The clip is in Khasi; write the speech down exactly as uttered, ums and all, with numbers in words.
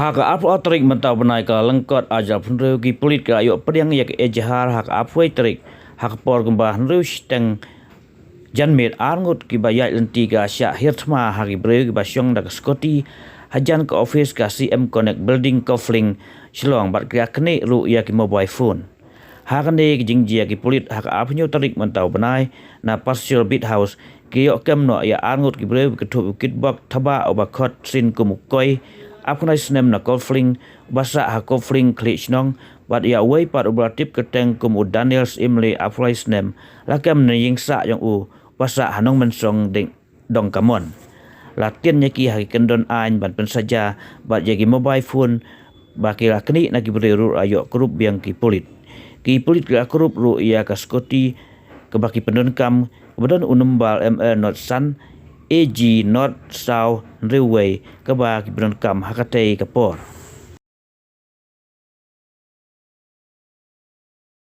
Ha ka arphew tarik mynta u bnai ka lyngkot arphew hynriew, ki pulit ki la ïoh pdiang ïa ka ejahar ha ka arphew tarik ha ka por kumba hynriew shiteng janmiet. Arngut kiba ïaid lynti ki la shah hiar thma ha ki briew kiba shong da ka scooty hajan ka office ka C M Connect Building, Kawfling, Shillong, bad ki la knieh ruh ïa ki mobile phone. Ha kane ka jingjia, ki pulit ha ka arphew tarik mynta u bnai na Parsial Beat House ki ïoh kem noh ïa arngut ki briew, ki thup u Kitbok Thabah uba khot sien kum u Koi, arphew lai snem, na Kawfling, uba sah ha Kawfling Khlieh Shnong, bad ïa uwei pat uba la tip kyrteng kum u Daniel Syiemlieh, arphew lai snem, la kem na ïing sah jong u, uba sah ha Nongmynsong Ding Dongkamon. La tian ïa ki ha ki kyndon aiñ ban pynsaja, bad ïa ki mobile phone ba ki la knieh na ki briew ruh la ïoh kurup biang ki pulit. Ki pulit ki la kurup ruh ïa ka scooty kaba ki pyndonkam, kaba don u number M L not san A G not saw hynriew wei, kaba ki pyndonkam ha katei ka por.